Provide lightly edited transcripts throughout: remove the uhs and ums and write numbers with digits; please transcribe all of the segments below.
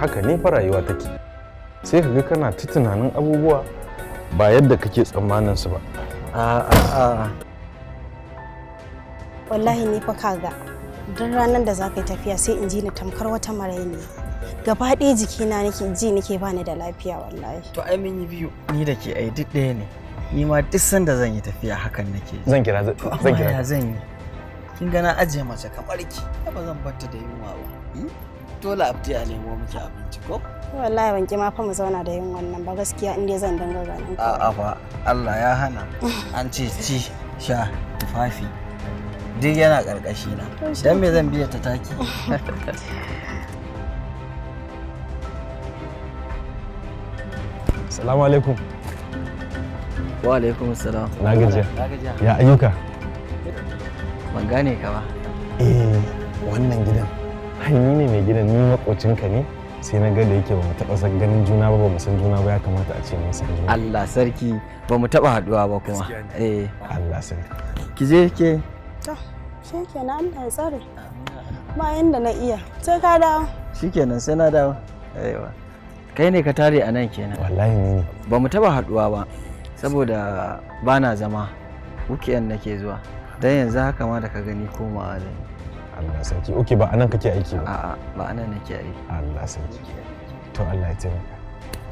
Haka ne fa rayuwa take. Sai ka ga kana ta tunanin abubuwa ba yadda kake tsammanin su ba. A a a. Wallahi ni fa kaga duk ranar da za ka yi tafiya sai in ji ni tamkar wata maraini. Gaba ɗaya jikina nake ji nake bani da lafiya wallahi. To ai mun yi biyu ni da ke, ai duk ɗaya ne. Ni ma duk sanda zan yi tafiya hakan nake ji. Zan kira. To amma Zan kira. ya zan yi? Kin ga na ajiye mace kamar ki, ai ba zan bar ta da yunwa ba. Dole a fita a nemo miki abinci ko? Wallahi ban ki ma fa mu zauna da yin wannan ba gaskiya, in dai zan dinga ganin ka. A'a fa, Allah ya hana. An ce ci, sha, tufafi duk yana ƙarƙashi na. Dan me zan biya ta taki? Assalamu alaikum. Wa alaikum salam. Na gajiya. Na gajiya. Ya ayyuka? Ban gane ka ba. Eh, wannan gidan. Ai ni ne mai gidan, ni makocinka ne. Sai na ga da yake ba mu taɓa san ganin juna ba, ba mu san juna ba, ya kamata a ce mun san juna. Allah sarki, ba mu taɓa haɗuwa ba kuma. Eh. Allah sarki. Ki je ke. To shikenan, Allah ya tsare. Ba yanda na iya. Sai ka dawo. Shikenan, sai na dawo. Aiwa. Kai ne ka tare a nan kenan. Wallahi ni ne. Ba mu taɓa haɗuwa ba saboda ba na zama. Weekend nake zuwa. Dan yanzu haka ma da ka gani komawa zan yi. Allah sarki. Okay, ba anan kake aiki ba. A'a, ba anan nake aiki. Allah sarki. To Allah ya taimaka.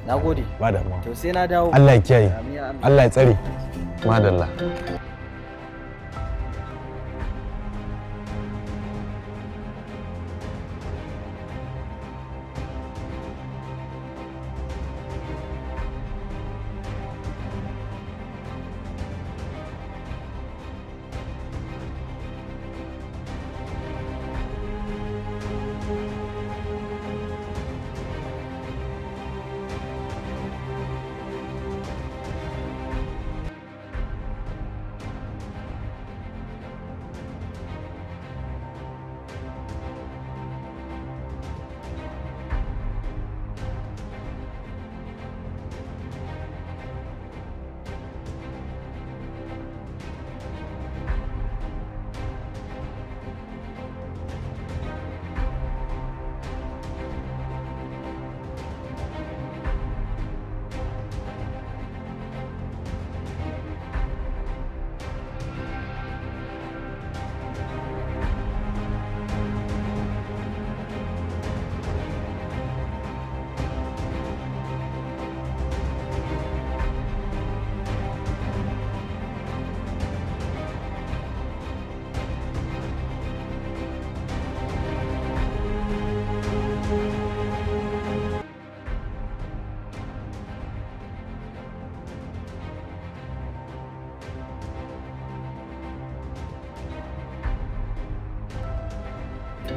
Na gode. Ba damuwa. To sai na dawo. Allah ya kiyaye. Amin ya Allah. Allah ya tsare. Madalla.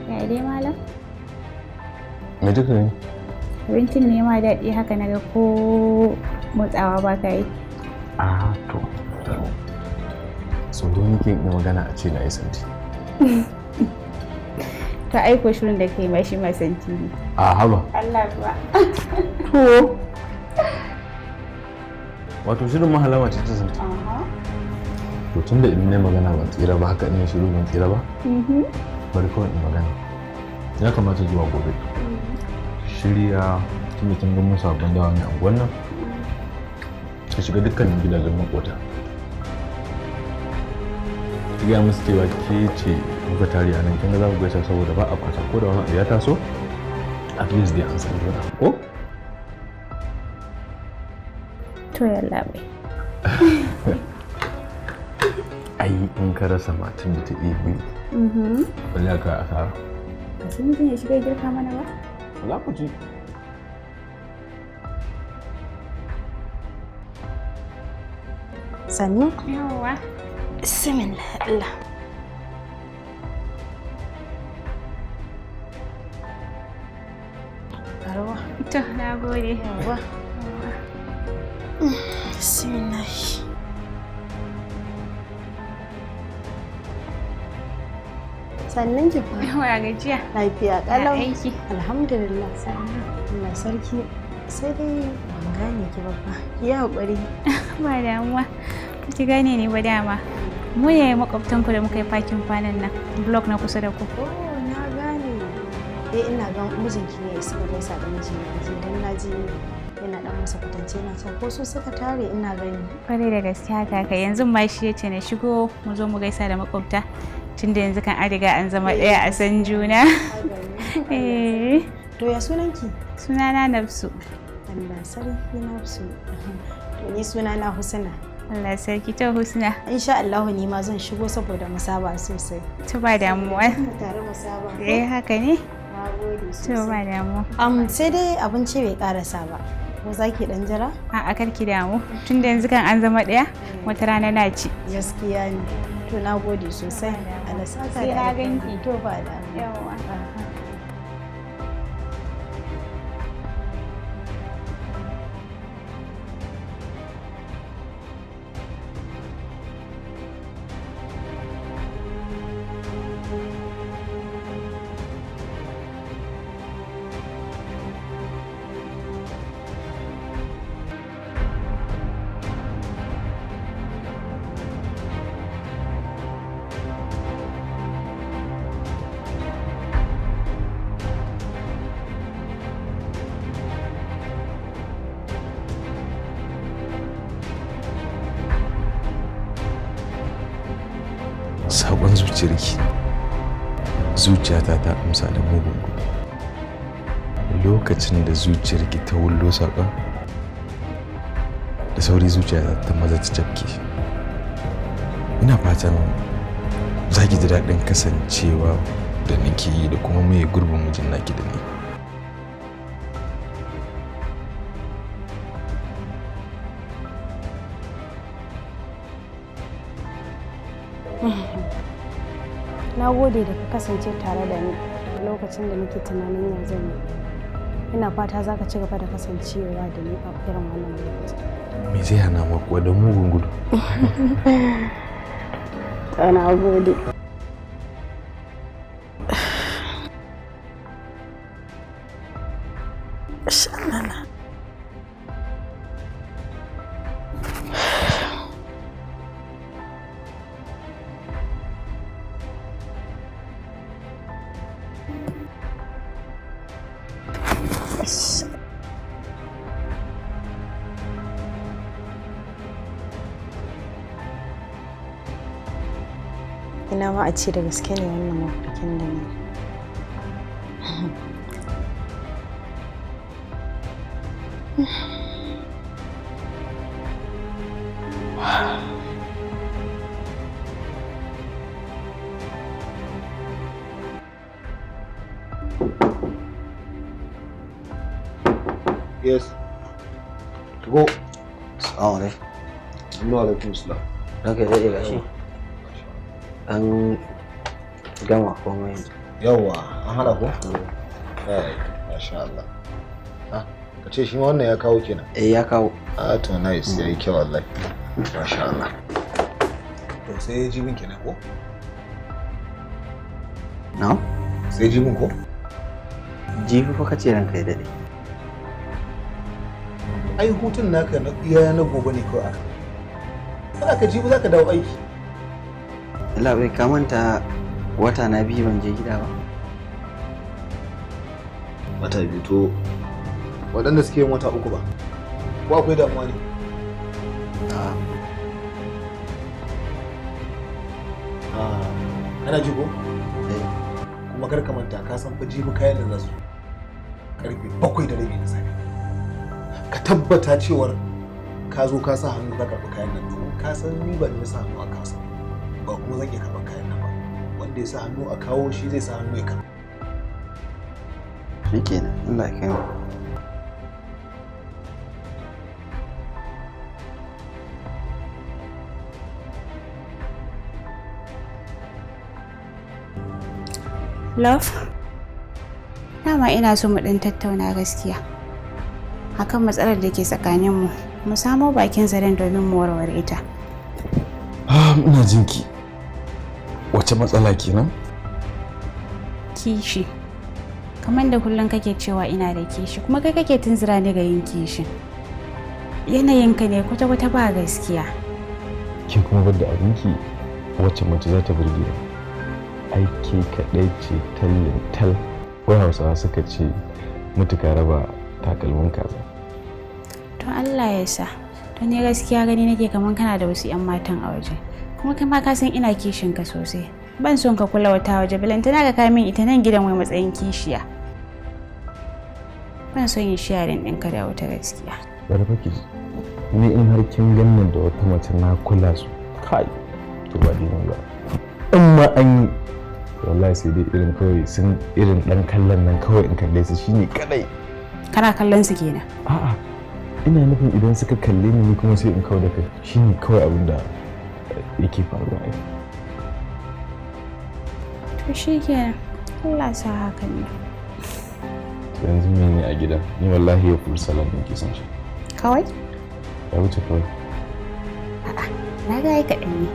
Ya dai malam? Me duka ne? Abincin ne ma daɗi haka naga ko motsawa ba ka yi. Ah to. So don nake yi magana a ce na yi santi. To ai ko shirin da kai ma shi ma santi ne. A haba. Allah kuwa. To. Wato shirin mahalama ce ta santi. To tunda idan na yi magana ban tsira ba, haka in yi shiru ban tsira ba. Bari kawai in magana. Ya kamata zuwa gobe. Shirya tunda kin ga mun sabon dawa ne a unguwar nan. Ka shiga dukkanin gidajen makota. Ki gaya musu cewa ke ce kuka tare a nan, kin ga za ku gaisa saboda ba a fata ko da wani abu ya taso, at least dai an san juna ko? To yalla bai. Ai in ka rasa matan da ta iya girki, wallahi ka asara. Ba sai mutum ya shiga girka mana ba? Za ku ci. Sannu. Yawwa. Bismillah Allah. Ruwa. To na gode. Yawwa. Bismillah. Sannan ki fa. Yawwa, gajiya. Lafiya kalau. Ya aiki. Alhamdulillah. Allah sarki. Sai dai ban gane ki ba fa. Ki yi haƙuri. Ba damuwa. Ki gane ni ba dama. Mu ne makwabtanku da muka yi fakin kwanan nan. Block na kusa da ku. Oh, na gane. Eh, ina ga mijinki ne suka gaisa da mijina yanzu, dan na ji yana dan masa kwatance yana cewa ko su suka tare ina gani. Kwarai da gaske haka kai, yanzu ma shi yace na shigo mu zo mu gaisa da makwabta tunda yanzu kan an riga an zama ɗaya a san juna. Eh. To ya sunanki? Sunana Nafsu. Allah sarki Nafsu. To ni sunana Husna. Allah sarki, to Husna. Insha Allah ni ma zan shigo saboda mu saba sosai. To ba damuwa. Tare mu saba. Eh haka ne. Nagode sosai. To ba damuwa. Sai dai abinci bai karasa ba. Ko za ki dan jira? A'a kar ki damu. Tunda yanzu kan an zama ɗaya, wata rana na ci. Gaskiya ne. To na gode sosai. Allah saka da Sai na ganki. To ba damuwa. Yawwa. Sakon zuciyarki, zuciyata ta amsa da mugun gudu. Lokacin da zuciyarki ta wullo saƙon, da sauri zuciyata ta maza ta cafke. Ina fatan za ki ji daɗin kasancewa da nake yi da kuma mai gurbin mijin naki da ni. Na gode da ka kasance tare da ni a lokacin da nake tunanin ya zan yi. Ina fata za ka ci gaba da kasancewa da ni a irin wannan lokacin. Me zai hana ma kuwa da mugun gudu? To na gode. Shanana. Ina ma a ce da gaske ne wannan mafarkin da na yi. Yes. Go. Assalamu alaikum. Amma alaikum salam. Ranka ya daɗe, gashi. An gama komai yanzu. Yawwa, an hada ko? Ai, masha Allah. Ah, ka ce shi ma wannan ya kawo kenan. Eh ya kawo. Ah, to nice, yayi kyau wallahi. Masha Allah. To sai jibin kenan ko? Na? Sai jibin ko? Jibi fa kace ranka ya daɗe. Ai hutun naka na iya na gobe ne kawai aka. Kana ka jibi zaka dawo aiki. Allah bai ka manta wata na biyu ban je gida ba. Wata biyu to waɗanda suke yin wata uku ba. Ko akwai damuwa ne? A'a. Ah, kana ji ko? Eh. Kuma kar ka manta ka san fa jibi kayan da za su karfe 7:30 na safe. Ka tabbata cewar ka zo ka sa hannu ka karɓi kayan nan, domin ka san ni ba ni na sa hannu a kasa ba, kuma zan iya karɓar kayan nan ba. Wanda ya sa hannu a kawo shi zai sa hannu ya karɓa. Shikenan, Allah ya kai mu. Love? Dama ina so mu ɗan tattauna gaskiya akan matsalar da ke tsakaninmu. Mu samo bakin zaren domin mu warware ta. Ah, ina jinki. Wace matsala kenan? Kishi. Kamar da kullum kake cewa ina da kishi, kuma kai kake tunzura ni ga yin kishin. Yanayinka ne kwata-kwata ba gaskiya. Ke kuma bar da abinki, wacce mace za ta burge ni? Ai ke kaɗai ce tallin tal Wai Hausawa suka ce mutuka raba takalmin kaza. To Allah ya sa. To ne gaskiya gani nake kaman kana da wasu 'yan matan a waje. Kuma kai ma ka san ina kishin ka sosai. Ban son ka kula wata waje balantana ka kai min ita nan gidan wai matsayin kishiya. Ban son yin sharing ɗinka da wata gaskiya. Bari fa ki ji. Ni in har kin ganni da wata mace na kula su kai to ba dai ba. In ma an yi wallahi sai dai irin kawai sun irin dan kallon nan kawai in kalle su shine kadai. Kana kallon su kenan? A'a, ina nufin idan suka kalle ni kuma sai in kawo da kai shine kawai abin da yake faruwa ai. To shikenan, Allah sa hakan ne. To yanzu mene a gida? Ni wallahi ya full salad nake son shi. Kawai? Ya wuce kawai. A'a, na ga ai kaɗan ne.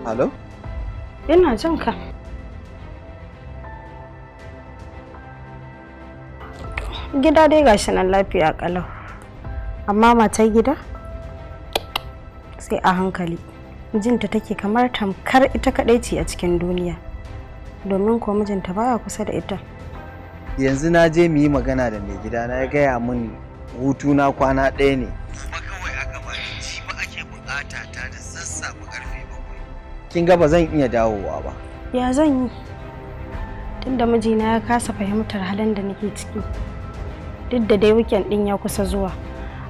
Hello? Ina jin ka. Gida dai gashi nan lafiya kalau. Amma matar gida sai a hankali. Mijinta take kamar tamkar ita kaɗai ce a cikin duniya. Domin ko mijinta baya kusa da ita. Yanzu na je mu yi magana da mai gida na ya gaya min hutu na kwana ɗaya ne. Gobe kawai aka bani jibi ake bukata ta da sassafe karfe 7. Kin ga ba zan iya dawowa ba. Ya zan yi? Tunda mijina ya kasa fahimtar halin da nake ciki. Duk da dai weekend din ya kusa zuwa,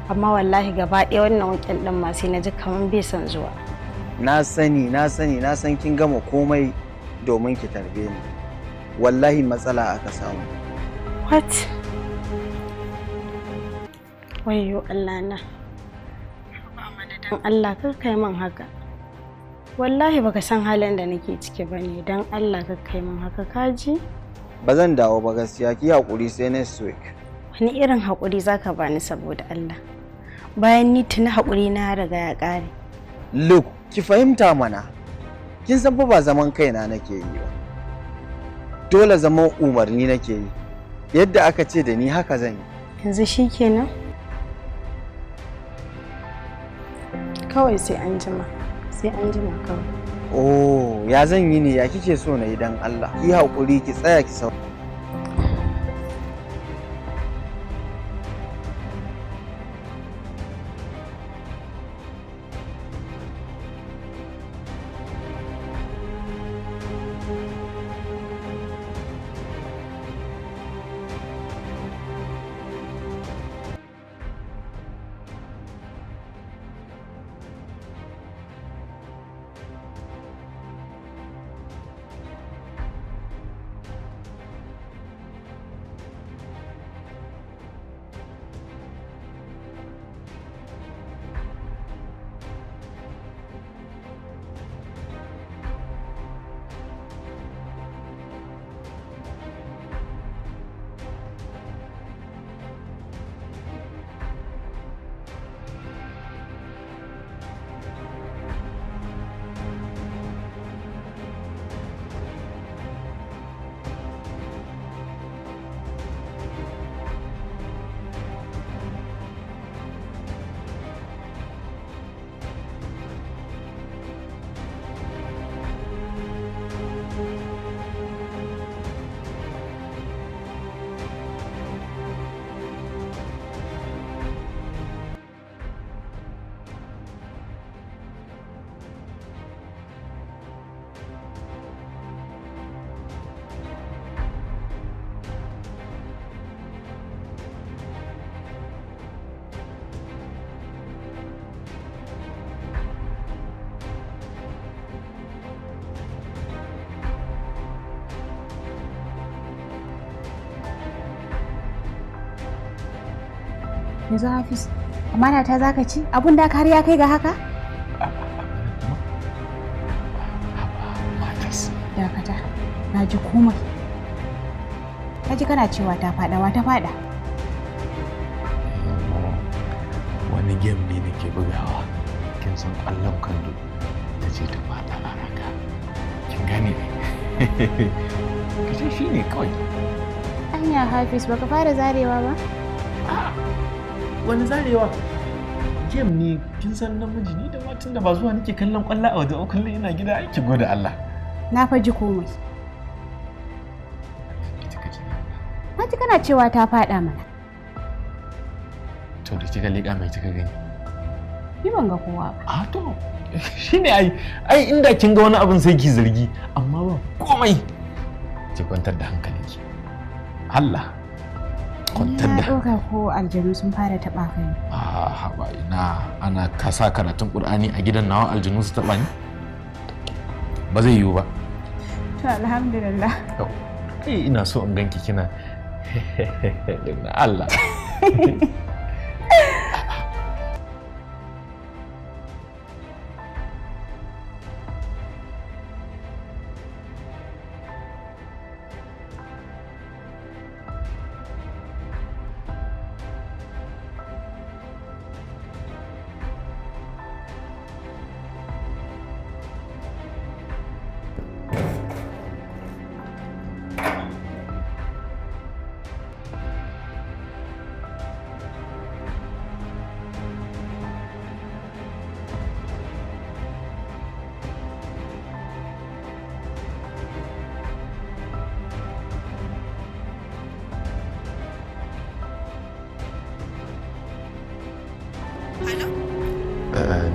amma wallahi gaba ɗaya wannan weekend din ma sai na ji kamar bai son zuwa. Na sani, na sani, na san kin gama komai domin ki tarbe ni. Wallahi matsala aka samu. What? Wayyo Allah na. Dan Allah kar kai min haka. Wallahi baka san halin da nake ciki bane, dan Allah kar kai min haka kaji. Ba zan dawo ba gaskiya, ki hakuri sai next week. Wani irin hakuri zaka bani saboda Allah? Bayan ni tuni hakuri na riga ya kare. Look, ki fahimta mana. Kin san fa ba zaman kaina nake yi ba. Dole zaman umarni nake yi. Yadda aka ce da ni haka zan yi. Yanzu shikenan? Kawai sai an jima. Sai an jima kawai. Oh, ya zan yi ne, ya kike so na yi dan Allah? Ki haƙuri ki tsaya ki sau. Yanzu Hafiz, amana ta zaka ci? Abun da har ya kai ga haka? Dakata, na ji komai. Ka ji kana cewa ta faɗa, wa ta faɗa? Wani game ne nake bugawa. Kin san ƙwallon kwando ta ce ta faɗa a raga. Kin gane ne? Kace shi ne kawai. Anya Hafiz, baka fara zarewa ba? Wani zarewa? Game ne, kin san namiji ni da matan da ba zuwa nake kallon kwallo a waje ba, kullum ina gida aiki, gode Allah. Na fa ji komai. Ita kace. Na ji kana cewa ta faɗa mana. To da kika leƙa mai kika gani? Ni ban ga kowa ba. A to shine ai ai inda kin ga wani abin sai ki zargi, amma ba komai. Ki kwantar da hankalinki. Allah. Kwantar Na da ɗauka ko aljanu sun fara taɓa ka ne. A haba, ina ana kasa karatun Qur'ani a gidan nawa aljanu su taɓa ni? Ba zai yiwu ba. To alhamdulillah. Ai ina so in ganki kina na Allah.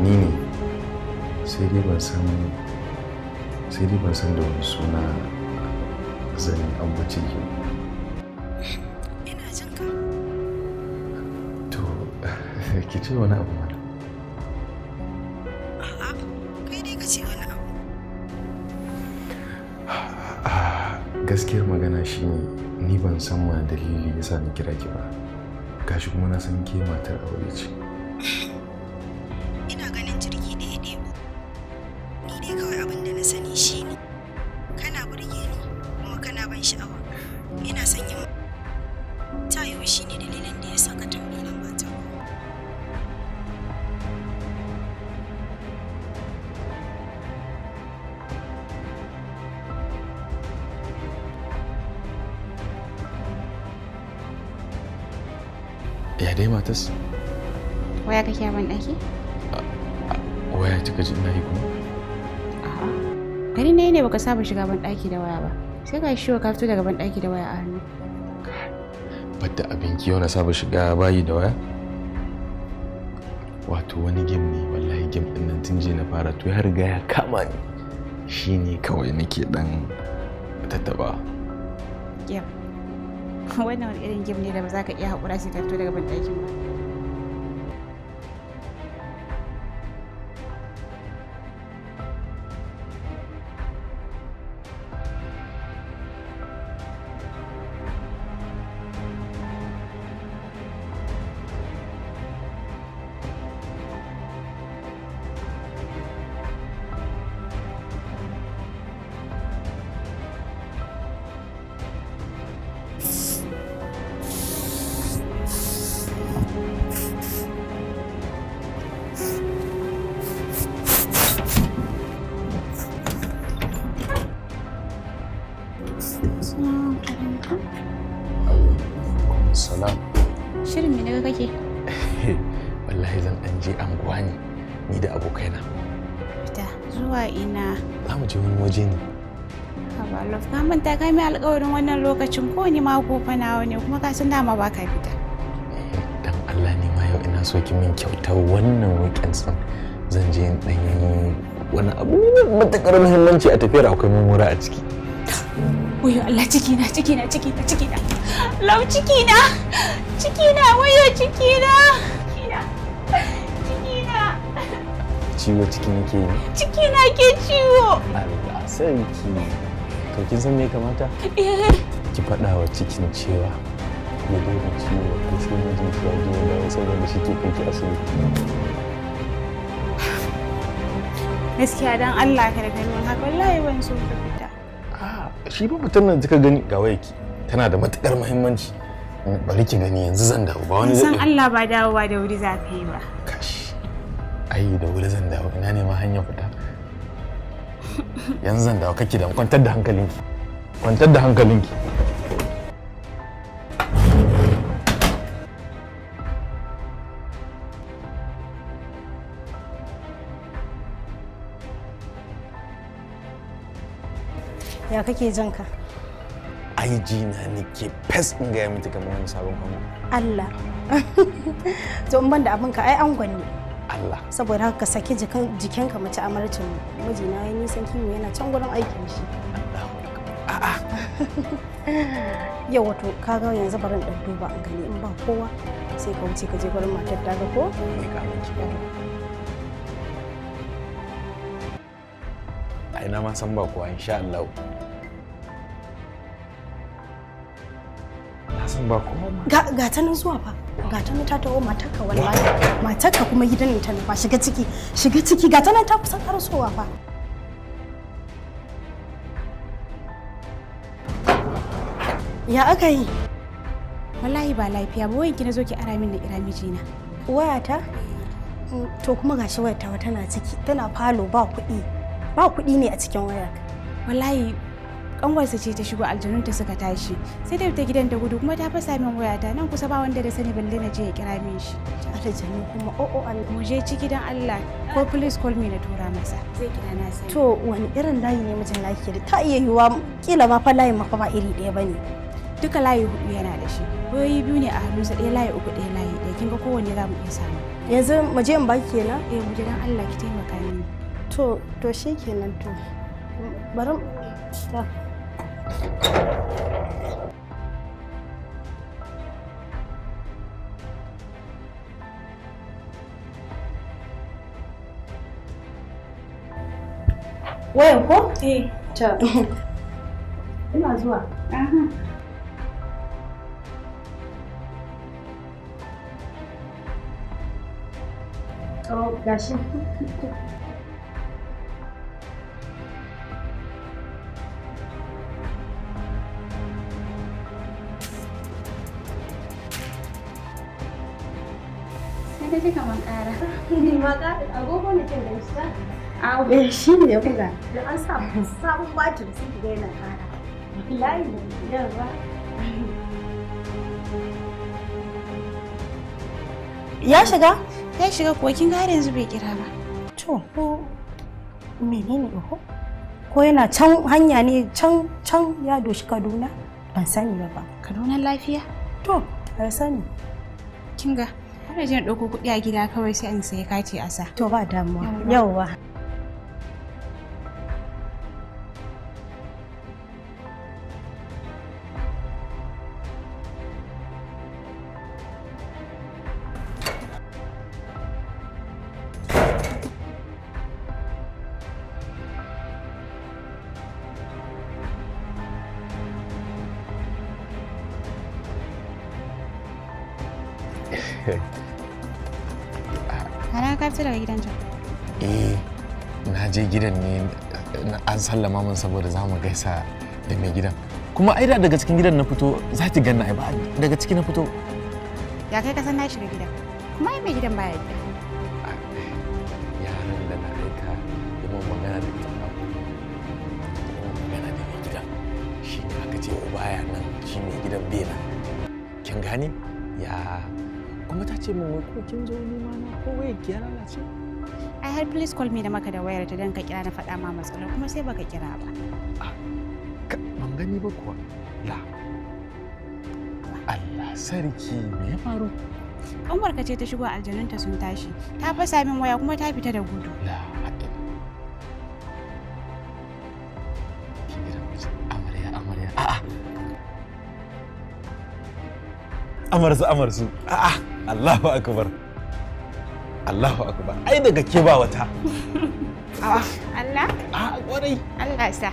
Ni ne, sai dai ban san da wani suna zan ambace ki. Ina jin ka. To ki ce wani abu mana. A'a, kai dai ka ce wani abu. Gaskiyar magana shine ni ban san wani dalili yasa ni kira ki ba. Gashi kuma na san ke matar aure ce. Ina ganin jirgi ɗaya ɗebo. Ni dai kawai abin da na sani shine kana burge ni kuma kana ban sha'awa. Ina son yin ta yiwu shine dalilin da ya sa ka tambayi lamba ta. Ya dai matas? Waya kake a banɗaki? Waya kika ji ina yi kuma? A'a. Gani ne ne baka saba shiga banɗaki da waya ba. Sai ga shi ka fito daga banɗaki da waya a hannu. Badda abinki yau na saba shiga bayi da waya? Wato wani game ne, wallahi game ɗin nan tun jiya na fara, to ya riga ya kama ni. Shi ne kawai nake ɗan tattaɓa. Game. Wannan wani irin game ne da ba za ka iya haƙura sai ka fito daga banɗakin ba. Salam. Shirin me naga kake? Wallahi zan ɗan je anguwa ne ni da abokaina. Fita zuwa ina? Za mu je wani waje ne. Haba Love, ka manta ka mai alƙawarin wannan lokacin ko ni mako fa nawa ne kuma ka san dama ba ka fita. Dan Allah ne ma yau ina so ki min kyautar wannan weekend din. Zan je in ɗan yi wani abu ne mai matuƙar muhimmanci a tafiyar, akwai mamura a ciki. Wayo Allah, cikina cikina cikina cikina. Love, cikina. Cikina, wayo cikina. Cikina. Cikina. Ciwo cikin yake yi. Cikina ke ciwo. Allah sarki. To kin san me ya kamata? Ki faɗa wa cikin cewa ya daina ciwo ko sai mijinki ya je ya dawo saboda shi ke kai ki asibiti. Gaskiya dan Allah kada ka min haka, wallahi ban so ka fita. Shi ba mutum nan kika gani ga wayarki tana da matukar muhimmanci. Bari ki gani yanzu zan dawo ba wani San zai. Allah ba dawowa da wuri za ka yi ba. Kash. Ai da wuri zan dawo, ina ne ma hanyar fita. Yanzu zan dawo, kake da kwantar da hankalinki. Kwantar da hankalinki. Ya kake jin ka? Ai jina nake fes in gaya miki kamar wani sabon ango. Allah. To in ban da abin ka ai angon ne. Allah. Saboda haka ka saki jikinka mace amarcin mu. Mijina ya nisan kiwo yana can gurin aikin shi. Allahu akbar. A'a. Yau wato kaga yanzu bari in dan duba in gani in ba kowa sai ka wuce ka je gurin matar ta ga ko? Ni ka miki. Ai na ma san ba kowa insha Allah. Na san ba kowa ma. Ga ta nan zuwa fa. Ga ta nan ta taho matarka wallahi. Matarka kuma gidan ta nufa shiga ciki. Shiga ciki ga ta nan ta kusan karasowa fa. Ya aka yi? Wallahi ba lafiya ba, wayanki na zo ki ara min na kira mijina. Wayata? To kuma gashi wayarta tana ciki, tana falo ba kuɗi. Ba kuɗi ne a cikin wayar. Wallahi kanwarsa ce ta shigo aljanunta suka tashi. Sai da ta gidan da gudu kuma ta fasa min wayata nan kusa ba wanda da sani balle na je ya kira min shi. Aljanu kuma o'o Allah. Mu je ciki dan Allah ko please call me na tura masa. Zai kira na sani. To wani irin layi ne mijin naki da ta iya yiwuwa kila ma fa layin ma fa ba iri ɗaya bane. Duka layi 4 yana da shi. Wayoyi 2 ne a hannunsa, ɗaya layi 3, ɗaya layi 1. Kin ga kowanne za mu iya samu. Yanzu mu je in baki kenan? Eh mu je dan Allah ki taimaka mini. To shikenan to. Bari ta. Waya ko? Eh. Ta. Ina zuwa. Aha. Oh, gashi. Sai ka ji kamar ƙara. Ni ma ƙara agogo ne kin gaishe ta. Au. Eh shi ne ya buga. Da an sa sabon batir sai ki ga yana ƙara. Wallahi yawa. Ya shiga? Ya shiga kuwa kin ga har yanzu bai kira ba. To ko menene oho? Ko yana can hanya ne can can ya doshi Kaduna? Ban sani ba ba. Kaduna lafiya? To, ban sani. Kin ga har da ɗauko kuɗi a gida kawai sai in sayi kati a sa. To ba damuwa. Yawwa. Har ka fito daga gidan can? Eh, na je gidan ne an sallama min saboda za mu gaisa da mai gidan. Kuma ai da daga cikin gidan na fito za ki ganna ai ba daga ciki na fito. Ya kai ka san na shiga gidan. Kuma ai mai gidan baya gida. Yaran da na aika yi mun magana da ita ba. Mun magana da mai gidan. Shi ne aka ce baya nan shi mai gidan bai nan. Kin gane? Ya kuma ta ce min wai ko kin zo nema na ko wai ki ya lalace? Ai har please call me da maka da wayar ta dan ka kira na faɗa ma matsalar kuma sai baka kira ba. Ban gani ba kuwa. La. Allah sarki me ya faru? Kanwarka ce ta shigo aljanunta sun tashi. Ta fasa min waya kuma ta fita da gudu. La. Amarya amarya. A'a. Amarsu amarsu. A'a. Allahu akbar. Allahu akbar. Ai daga ke ba wata. A'a. Allah? A'a kwarai. Allah sa.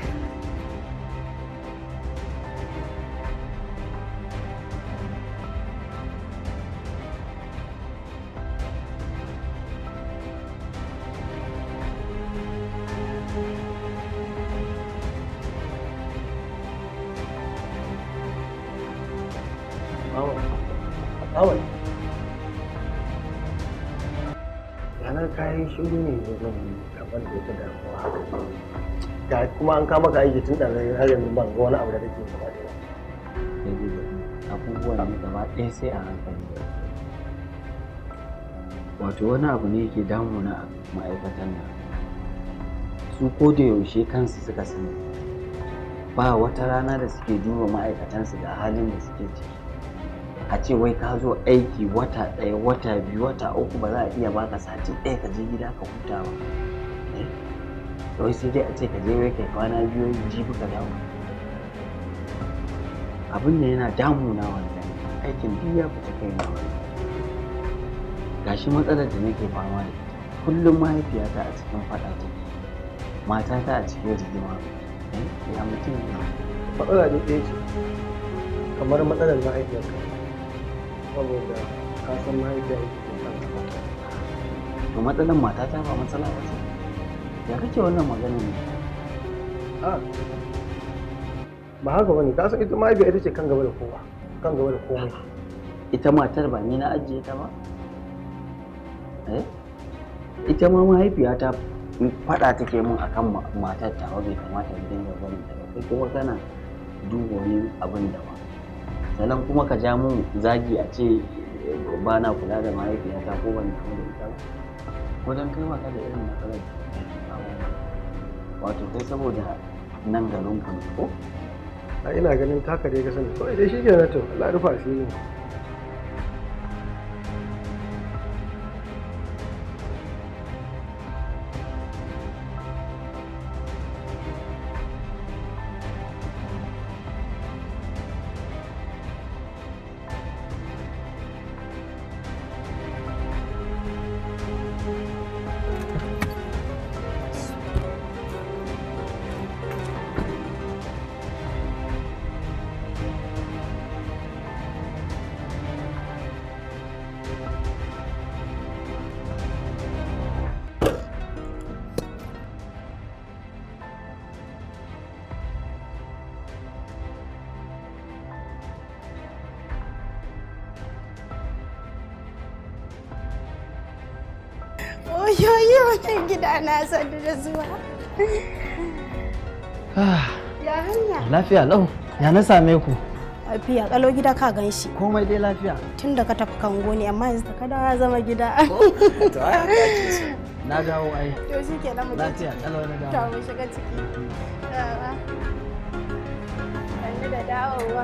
Awal. Ranar kayan shiru ne da zan kamar da wata damuwa haka. Ga kuma an kama ka aiki tun da har yanzu ban ga wani abu da kake gaba da. Abubuwan ne gaba ɗaya sai a hankali. Wato wani abu ne yake damuna a ma'aikatan nan. Su ko da yaushe kansu suka sani. Ba wata rana da suke duba ma'aikatansu da halin da suke ciki. A ce wai ka zo aiki wata ɗaya, wata biyu, wata uku, ba za a iya baka sati ɗaya ka je gida ka huta ba. Wai sai dai a ce ka je wai kai kwana biyu, jibi ka dawo. Abin da yana damuna wallahi, aikin duk ya fita kai na wallahi. Gashi matsalar da nake fama da ita, kullum mahaifiyata a cikin faɗa take, matata a cikin rigima. Ya mutum ne? Matsala ne ɗaya ce kamar matsalar mahaifiyarka, saboda ka san mahaifiya ita ce kan mata. To matsalar matata ba matsala ba ce? Ya kake wannan magana ne? A ba haka bane, ka san ita mahaifiya ita ce kan gaba da kowa, kan gaba da komai. Ita matar ba ni na ajiye ta ba? Eh? Ita ma mahaifiyata faɗa take min akan matar tawa, bai kamata in dinga barin ta ba. Kai kuma kana duba wani abin daban. Sannan kuma ka ja mun zagi a ce ba na kula da mahaifiyata ko ban damu da ita ba. Ko dan kai baka da irin matsalar da ke kawo. Wato kai saboda nan garin ku ne ko? A ina ganin taka dai ka sani. Kawai dai shi kenan to, Allah ya rufa asiri. Oyoyo, wannan gida na sanu da zuwa. Ya hanya? Lafiya lau, ya na same ku? Lafiya kalau, gida ka gan shi. Komai dai lafiya. Tun da ka tafi kango ne, amma yanzu ka dawo ya zama gida. To ai haka ake so. Na dawo ai. To shi kenan mu je Lafiya ciki. kalau na To dawo. mu shiga ciki. Yawa. Sannu da dawowa.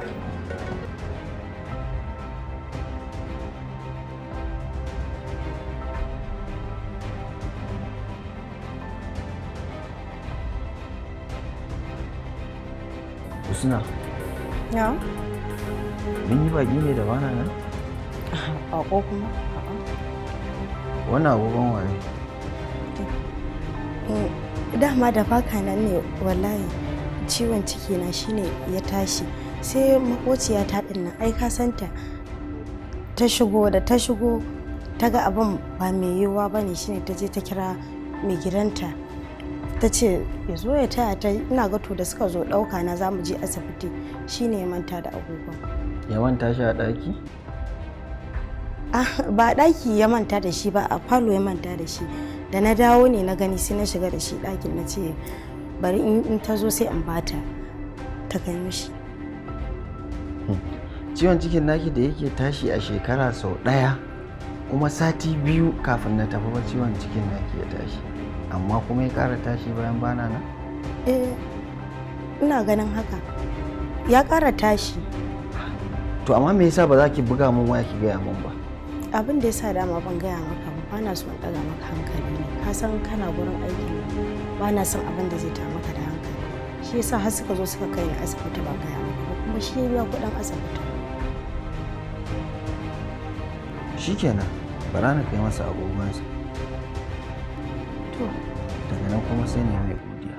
Husna, Ya? mun yi baki ne da bana nan? Bako kuma? Wannan agogon waye? Dama da baka nan ne wallahi, ciwon ciki na shine ya tashi, sai makociya ta din nan, ai ka santa, ta shigo. Da ta shigo ta ga abin ba mai yiwuwa ba ne, shine ta je ta kira mai gidanta, ta ce ya zo ya taya ta. Ina ga to da suka zo ɗauka na za mu je asibiti, shine ya manta da agogon. Ya manta shi a ɗaki? Ah, ba ɗaki ya manta da shi ba, a falo ya manta da shi. Da na dawo ne na gani, sai na shiga da shi ɗakin, na ce bari in ta zo sai in bata ta kai mishi. Ciwon cikin naki da yake tashi a shekara sau ɗaya, kuma sati biyu kafin na tafi ba ciwon cikin naki ya tashi. Amma kuma ya ƙara tashi bayan bana nan? Eh, ina ganin haka ya ƙara tashi. To amma me yasa ba za ki buga mun waya ki gaya mun ba? Abin da ya sa dama ban gaya maka ba, bana son ɗaga maka hankali ne. Ka san kana gurin aikin nan, bana son abin da zai ta maka da hankali, shi yasa har suka zo suka kai ni asibiti ban gaya maka ba, kuma shi ya biya kuɗin asibiti. Shikenan, bara na kai masa agogonsa. To. Daga nan kuma sai ne mai godiya.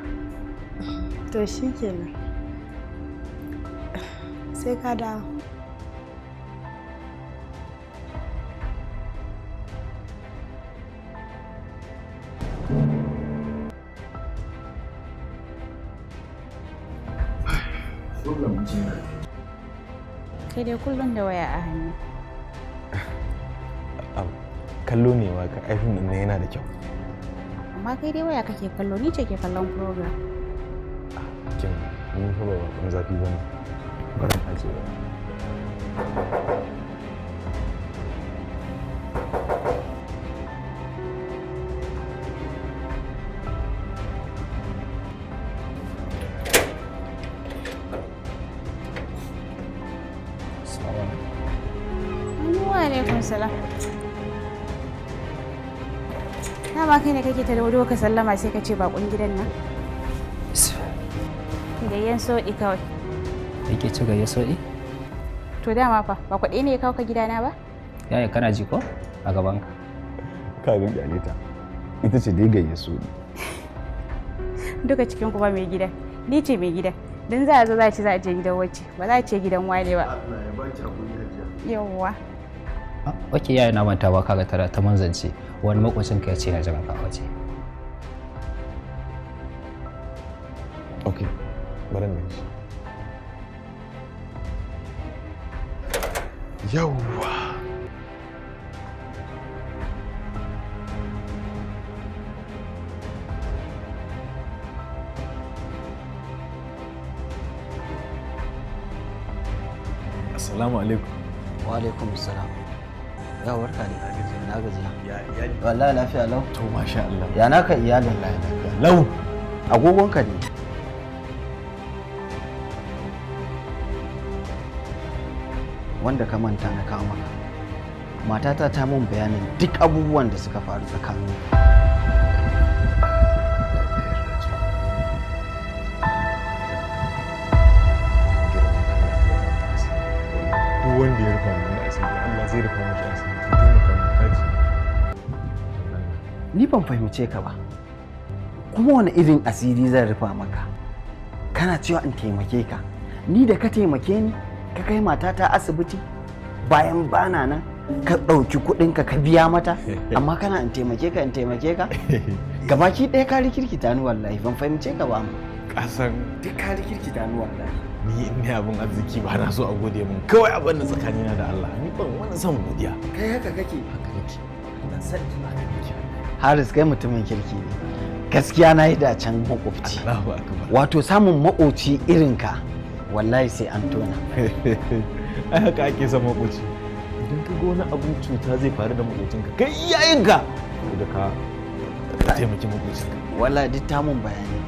To shikenan, sai ka dawo. Kai dai kullum da waya a hannu. Kallo ne ma ka aifin din nan yana da kyau. Amma kai dai waya kake kallo, ni ce ke kallon program. Kin ni fa ba bakon zafi bane. Bari in ajiye waya. Alaikum salam. Dama kai ne kake ta da ka sallama sai ka ce bakon gidan nan. Gayyan soɗi kawai. Yake ci gayyan soɗi? To dama fa ba kwaɗe ne ya kawo ka gidana ba? Yaya kana ji ko a gaban ka? Ka ga kyale ta. Ita ce dai gayyan soɗi. Duka cikin ku ba mai gida. Ni ce mai gida. Dan za a zo za a ci za a je gidan wacce ba za a ce gidan wane ba. Allah ya baki hakuri hajiya. Yawwa. Ok yaya na manta ba kaga tara ta manzance wani makocin ka ya ce na jiran ka a waje. Ok, bari na shi. Yawwa. Assalamu alaikum. Wa alaikum salam. Ya barka ne. Na gajiya. Wallahi lafiya lau. To masha Allah. Ya naka iyalin? Wallahi lafiya lau. Agogonka ne. Wanda ka manta na kawo maka. Matata ta mun bayanin duk abubuwan da suka faru tsakanin. Duk wanda ya rufa mun asiri, Allah zai rufa mishi asiri. Ka taimaka mun kaji. Ni ban fahimce ka ba. Kuma wani irin asiri zan rufa maka? Kana cewa in taimake ka. Ni da ka taimake ni, ka kai matata asibiti bayan bana nan ka ɗauki kuɗinka ka biya mata, amma kana in taimake ka in taimake ka? Gabaki ɗaya ka rikirkita ni wallahi, ban fahimce ka ba. Kasan duk ka rikirkita ni wallahi. Ni in ne abin arziki ba na so a gode min, kawai abin da tsakanina da Allah ni ban wani son godiya. Kai haka kake? Haka nake. Allah sarki haka nake. Haris kai mutumin kirki ne. Gaskiya na yi dacen makwabci. Allahu akbar. Wato samun makoci irin ka wallahi sai an tona. Ai haka ake son makoci. Idan ka ga wani abun cuta zai faru da makocinka kai iyayenka da ka taimaki makocinka. Wallahi duk ta mun bayani.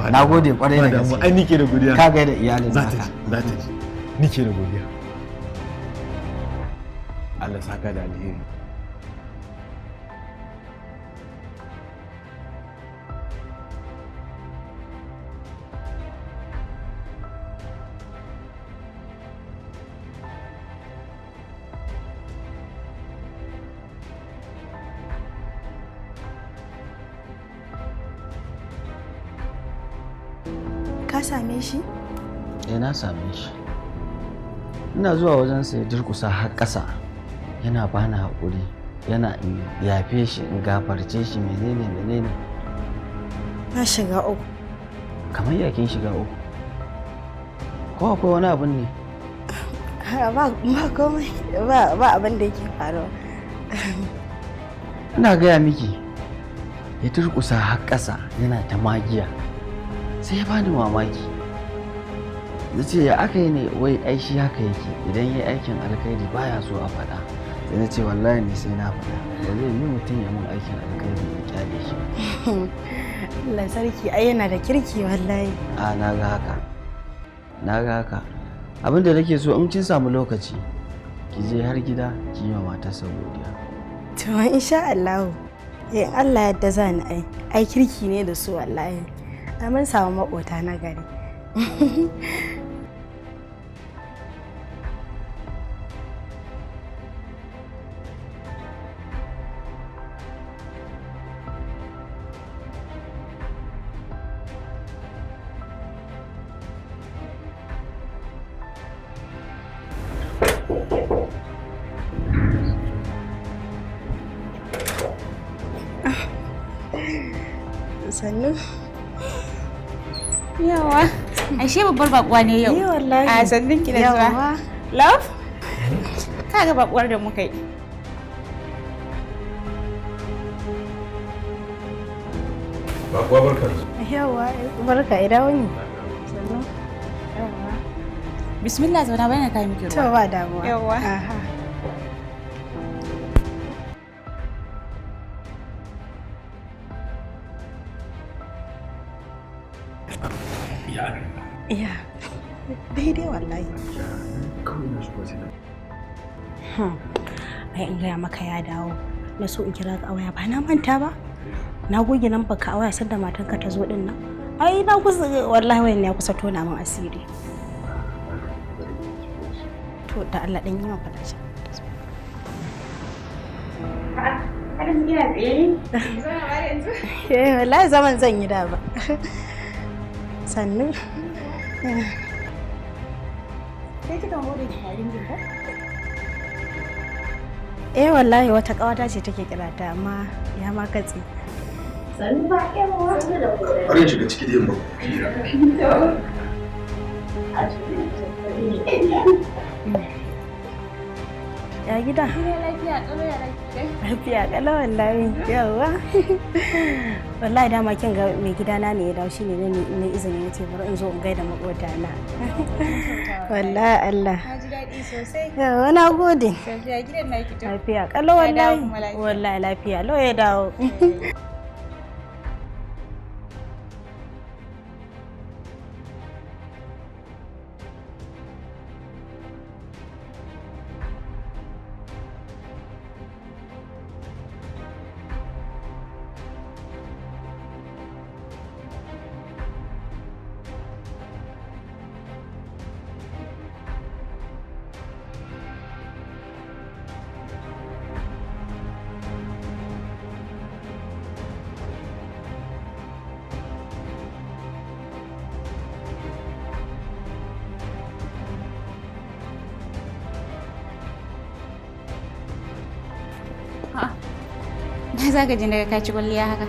Na gode kwarai da gaske. Ai nike da godiya. Ka gaida iyalin naka. Za ta ji, za ta ji. Nike da godiya. Allah saka da alheri. Ka same shi? Eh na same shi. Ina zuwa wajen sa ya durkusa har ƙasa. Yana bani haƙuri, yana in yafe shi, in gafarce shi menene menene. Na shiga uku. Kamar ya kin shiga uku. Ko akwai wani abun ne? Ba ba komai, ba ba abin da yake faruwa. Ina gaya miki ya durkusa har ƙasa yana ta magiya. Sai ya bani mamaki. Na ce ya aka yi ne wai ai shi haka yake idan ya yi aikin alkhairi baya so a faɗa. Sai na ce wallahi ne sai na faɗa. Ba zai yi mutum ya mun aikin alkhairi ya kyale shi. Allah sarki ai yana da kirki wallahi. A na ga haka. Na ga haka. Abin da nake so in kin samu lokaci ki je har gida ki yi wa matarsa godiya. To insha Allah. In Allah yadda za ni ai. Ai kirki ne da su wallahi. Mun samu maƙota na gari. Sannu. Yawa. Ashe babbar bakuwa ne yau. Ni wallahi. A sannin ki da zuwa. Love? Kaga bakuwar da muka yi. Bakuwa barka. Yawa, barka ina wuni. Sannu. Yawa. Bismillah zauna bayan kai miki ruwa. To ba damuwa. Yawa. Aha. Ya, daidai wallahi. Ai in gaya maka ya dawo. Na so in kira ka a waya ba na manta ba. Na goge lambar ka a waya sanda matanka ta zo din nan. Ai na kusa wallahi wayan ya kusa tona min asiri. To da Allah dan yi min faɗa shi. Har yanzu kina tsaye ne? Zama ba yanzu? Eh wallahi zaman zan yi da ba. Sannu. Sai kika more ki tarin ko? Eh wallahi wata kawata ce take kira ta amma ya ma katse. Sannu ba yawa. Har ya shiga ciki da yamma. Ya gida? Lafiya kalau ya lafiya. Lafiya kalau wallahi. Yawa. Wallahi dama kin ga mai gidana ne ya dawo shine ne ne izini yace bari in zo in gaida makotana. Wallahi Allah. Na ji daɗi sosai. Yawa na gode. Lafiya gidan naki to. Lafiya kalau wallahi. Wallahi lafiya lau ya dawo. Na za ka je daga kaci kwalliya haka?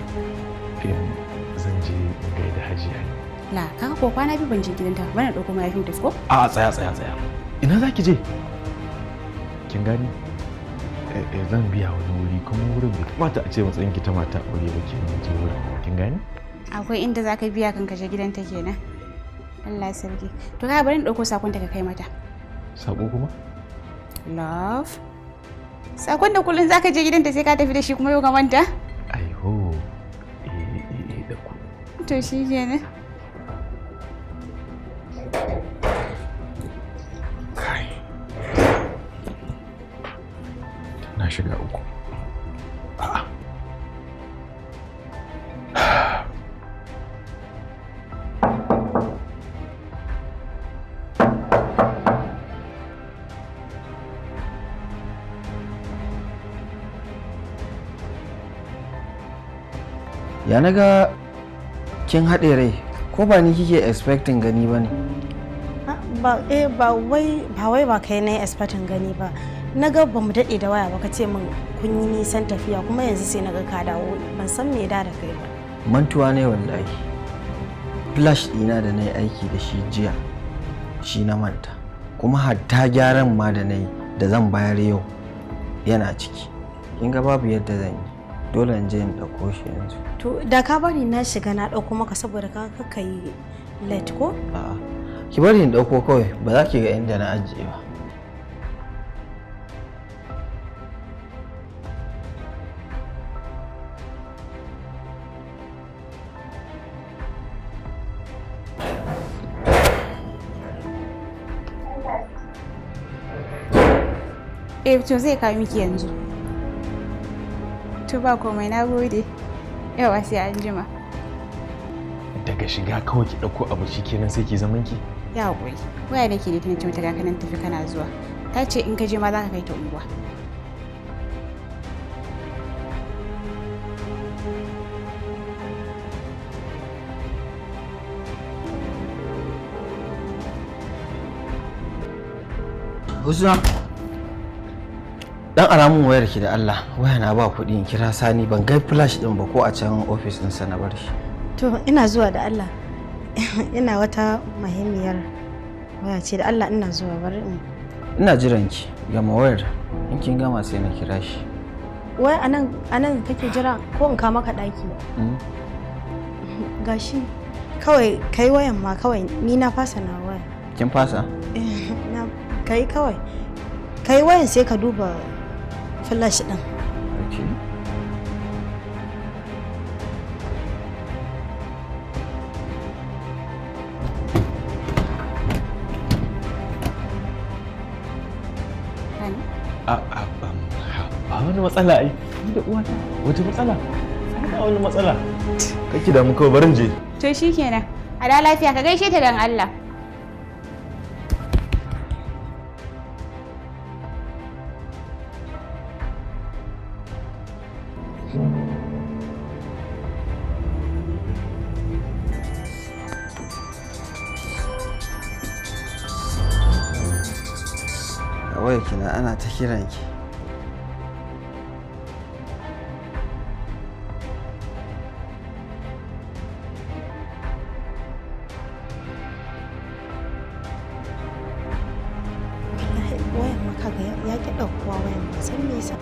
Zan je in gaida Hajiya. La, kaka ko kwana biyu ban je gidanta ba, bana ɗauko mahaifin tafi ko? A tsaya tsaya tsaya. Ina za ki je? Kin gani? Zan biya wani wuri kuma wurin bai kamata a ce matsayin ki ta mata aure ba ke je wurin. Kin gani? Akwai inda za ka biya kan ka je gidanta kenan. Allah sarki. To ka bari in ɗauko sakon ta ka kai mata. Sako kuma? Love. Sakon da kullun zaka je gidanta sai ka tafi da shi kuma yau ka manta? Aiho. Eh da ku. To shi kenan. Kai. Na shiga uku. A'a. Ya naga kin haɗe rai ko ba ni kike expecting gani ba ne? Ba wai ba kai na expecting gani ba. Naga ba mu daɗe da waya ba ka ce min kun yi nisan tafiya kuma yanzu sai naga ka dawo ban san me da kai ba. Mantuwa ne wallahi. Flash ɗina da na yi aiki da shi jiya shi na manta kuma hatta gyaran ma da na yi da zan bayar yau yana ciki. Kin ga babu yadda zan yi. Dole in je in ɗauko shi yanzu. To da ka bari na shiga na ɗauko maka saboda ka kaka yi late ko? A'a. Ki bari in ɗauko kawai ba za ki ga inda na ajiye ba. Eh to zai kawo miki yanzu. To ba komai na gode. Yawa sai an jima. Daga shiga kawai ki ɗauko abu shikenan sai ki zaman ki. Ya haƙuri. Waya nake da tana ce mata ga kanan tafi kana zuwa. Ta ce in ka je ma za ka kai ta unguwa. Husna. Dan ara mun wayar ki da Allah, waya na ba kuɗi in kira Sani ban ga flash din ba ko a can office din sa na bar shi. To ina zuwa da Allah. Ina wata muhimmiyar waya ce da Allah ina zuwa bari in. Ina jiran ki gama wayar in kin gama sai na kira shi. Wai anan anan kake jira ko in ka maka daki? Gashi kawai kai wayan ma kawai ni na fasa na waya. Kin fasa? Na kai kawai. Kai wayan sai ka duba flash din. Okay. wani matsala ai. Ni da uwata wata matsala? Ai ba wani matsala. Kake da mu kawai, barin je. To shikenan. A da lafiya, ka gaishe ta dan Allah. A waya kina ana ta kiran ki. Wallahi wayan maka ga ya ki ɗaukuwa wayan, ba san me yasa.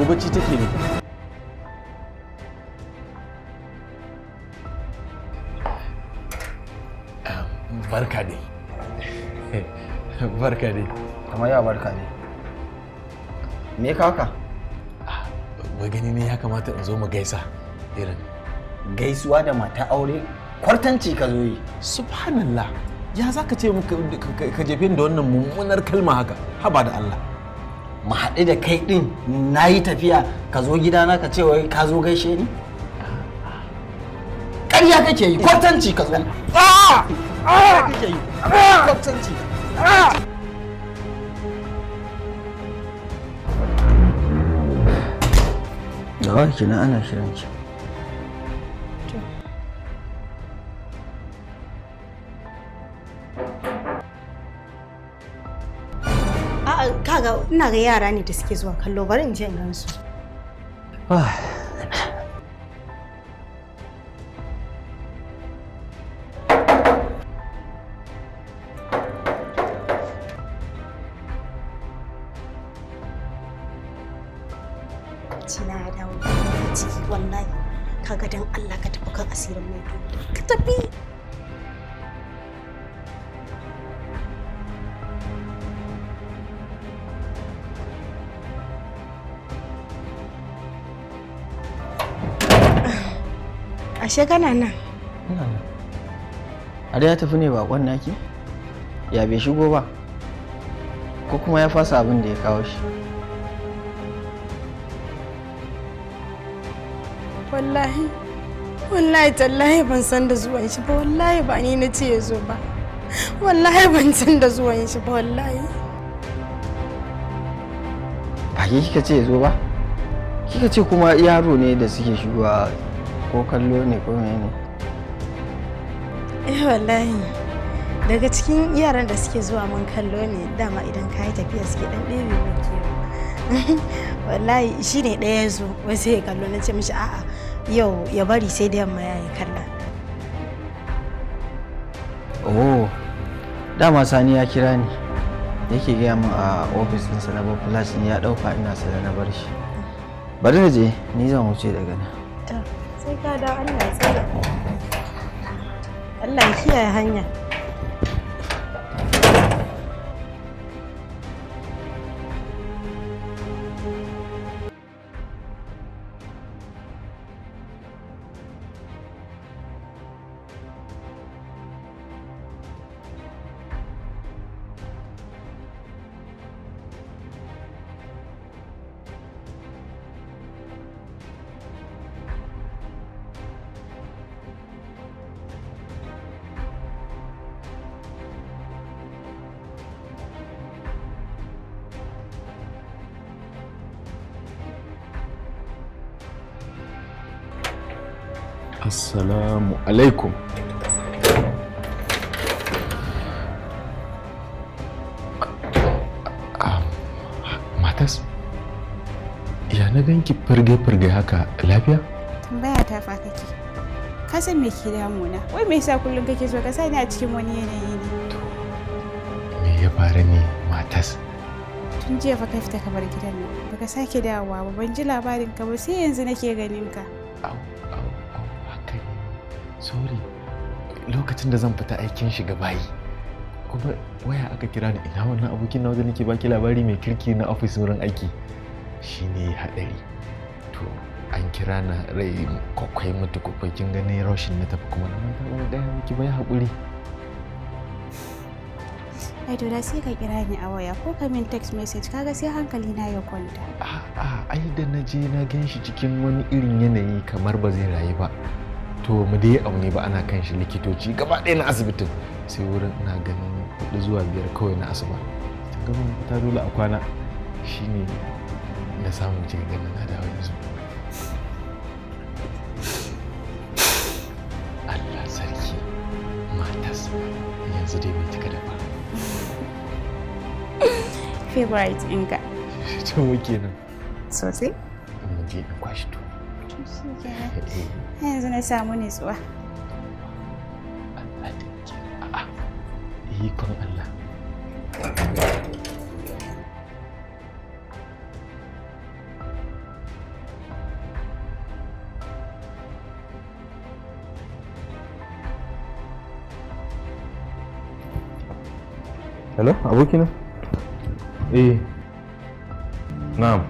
Ko bacci take ne? Barka dai. Barka dai. Kamar ya barka ne. Me ya kawo ka? Wai gani ne ya kamata in zo mu gaisa irin. Gaisuwa da mata aure, kwartanci ka zo yi. Subhanallah. Ya za ka ce mu ka jefe ni da wannan mummunar kalma haka? Haba da Allah. Mu haɗu da kai ɗin, na yi tafiya, ka zo gidana ka ce wai ka zo gaishe ni? Ƙarya kake yi, kwartanci ka zo yi. Ƙarya kake yi, kwartanci. Da wani kina ana kiran ki. A'a, kaga, ina ga yara ne da suke zuwa kallo, bari in je in gansu. Cina ya dawo a ciki wallahi. Kaga, dan Allah ka tafi kan asirin mai, ka tafi. Ashe kana nan? Ina nan. Har ya tafi ne bakon naki? Ya bai shigo ba? Ko kuma ya fasa abin da ya kawo shi? Wallahi, wallahi tallahi ban san da zuwan shi ba. Wallahi ba ni na ce ya zo ba. Wallahi ban san da zuwan shi ba, wallahi. Ba ke kika ce ya zo ba? Kika ce kuma yaro ne da suke shigowa, ko kallo ne ko menene? Eh, wallahi daga cikin yaran da suke zuwa mun kallo ne. Dama idan ka yi tafiya suke dan ɗebe min kewa. Wallahi shi ne ɗaya ya zo wai sai ya kallo, na ce mishi a'a, yau ya bari sai da yamma ya yi kallon. Oh, dama Sani ya kira ni. Yake gaya min a ofis ɗinsa na bar flash ya ɗauka, ina sana na bar shi. Bari na je, ni zan wuce daga nan. To, sai ka dawo. Allah ya tsare. Allah ya kiyaye hanya. Assalamu alaikum. Matas, ya na ganki firge-firge haka, lafiya? Tambaya ta fa kake. Ka san me ke damuna? Wai me yasa kullum kake so ka sa ni a cikin wani yanayi ne? Me ya faru ne, matas? Tun jiya fa ka fita ka bar gidan nan. Baka sake dawowa ba, ban ji labarin ka ba sai yanzu nake ganin ka. Au, au, au, haka ne. Sorry. Lokacin da zan fita aikin shiga bayi. Kuma waya aka kira ni, ina wannan abokin na da nake baki labari mai kirki na ofis wurin aiki. Shine haɗari. To an kira na rai kwakwai mutu kwakwai, kin gani roshin na tafi kuma na manta ban gaya miki ba, ya haƙuri. Ai to da sai ka kira ni a waya ko ka min text message, kaga sai hankali na ya kwanta. A'a, ai da na je na gan shi cikin wani irin yanayi kamar ba zai rayu ba. To mu dai aune ba, ana kan shi likitoci gaba ɗaya na asibitin sai wurin ina ganin 4 zuwa 5 kawai na asuba. Tun gaban fita dole a kwana shine na samu kika ganin na dawo yanzu. Allah sarki, matas yanzu dai bai cika dafa. Favorite ɗinka. To mu kenan. Sosai? Mu je in kwashi to. To shi kenan. Yanzu na samu nutsuwa. Allah ta ke. A'a. Ikon Allah. Hello, abokina? Eh. Na'am.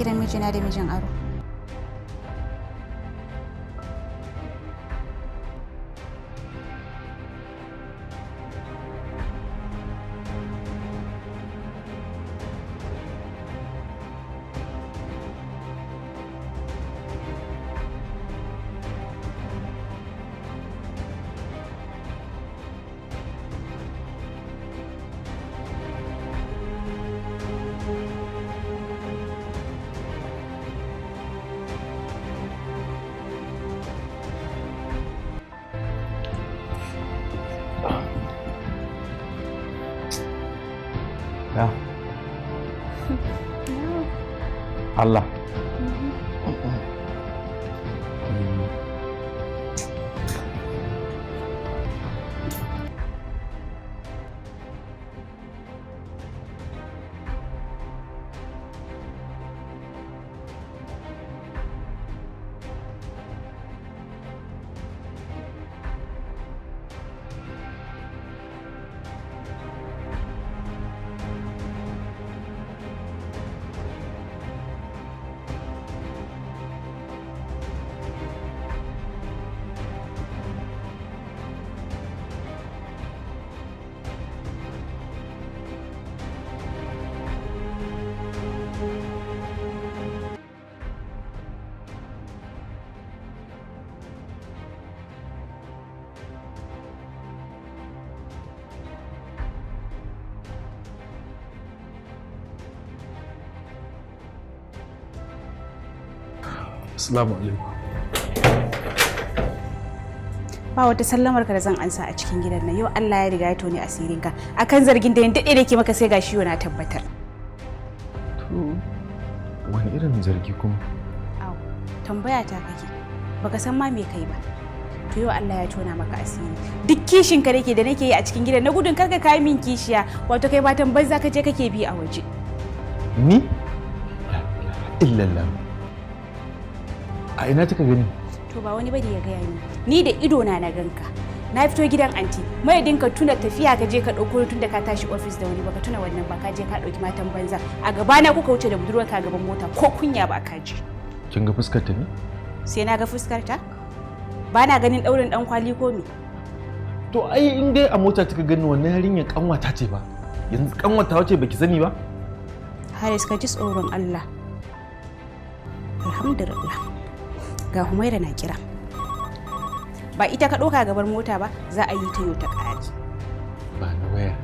Gidan mijina da mijin aro. Ya. Allah. Assalamu alaikum. Ba wata sallamar ka da zan ansa a cikin gidan nan. Yau Allah ya riga ya tone asirin ka akan zargin da yin dade da ke maka, sai gashi yau na tabbatar. To wani irin zargi kuma? Au, tambaya ta kake. Baka san ma me kai ba. To yau Allah ya tona maka asiri. Duk kishin ka dake da nake yi a cikin gidan na gudun karka kai min kishiya, wato kai batan banza ka je kake bi a waje. Ni? La ilaha illallah. A ina kika gani? To ba wani bane ya gaya ni. Ni da ido na na ganka. Na fito gidan anti. Madadin ka tuna tafiya ka je ka dauko tun da ka tashi office da wani, baka tuna wannan ba, ka je ka dauki matan banza. A gaba na kuka wuce da budurwarka gaban mota, ko kunya ba ka ji. Kin ga fuskar ta ne? Sai na ga fuskar ta? Ba na ganin daurin dan kwali ko me? To ai in dai a mota kika gani wannan yarinyar kanwata ce ba. Yanzu kanwata wace baki sani ba? Haris, ka ji tsoron Allah. Alhamdulillah. Ga Humaira na kira. Ba ita ka ɗauka gabar mota ba, za a yi ta yau ta ƙari. Ba na waya.